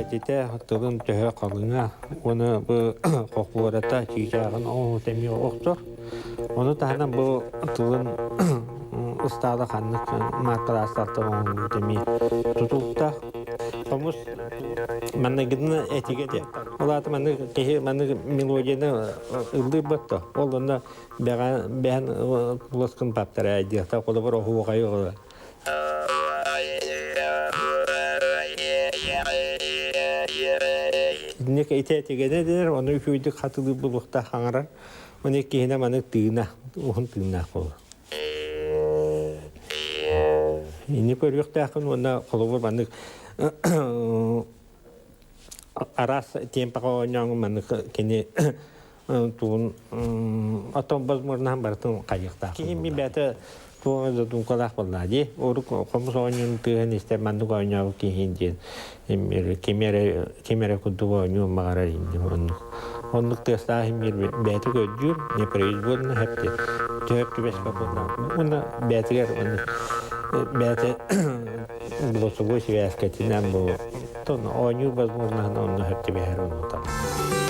Этитэ тылын төһө халыҥа уонна бу хохуората чыычааҕын оҥоһуута эмиэ охсор. Ону таһынан бу тылын ыстаала ханнык мааттараастартан оҥоһуллубут эмиэ тутулуктаах. Хомус манныгына этигэ этэ. Ол аата маннык киһи маннык мелодияны ыллыырбат да. Ол онно бэҕэһэн куласкын баптара диэхтэ холобур оһуохайы Итинник ити этигэнэ дэнэр, ону үчүгэйдик хатылыыр буолуохтаах хаҥарар. Ону иккиһинэ маннык тыына, уһун тыыннаах буолар. Инни көрүөхтээххин уонна холобур маннык араас темпаҕа оонньооҥҥун маннык кини тугун оттон возможноһын барытын хайыахтаах. Киһи ми бэйэтэ туох задумкалаах буоллаа дии. Урук хомус оонньуун тыаһын истэр маннык оонньообут киһи диэн кими эрэ ким эрэ курдук оонньуон баҕарар инни оннук. Оннук тыастаах иммиир бэйэтэ көрдүүр, непроизвольно хэпти. Төһөп түбэспэт буоллаах. Уонна бэйэтигэр оннук бэйэтэ голосовой связкатынан бу тон оонньуур возможноһын онно хөп түбэһэр оннута.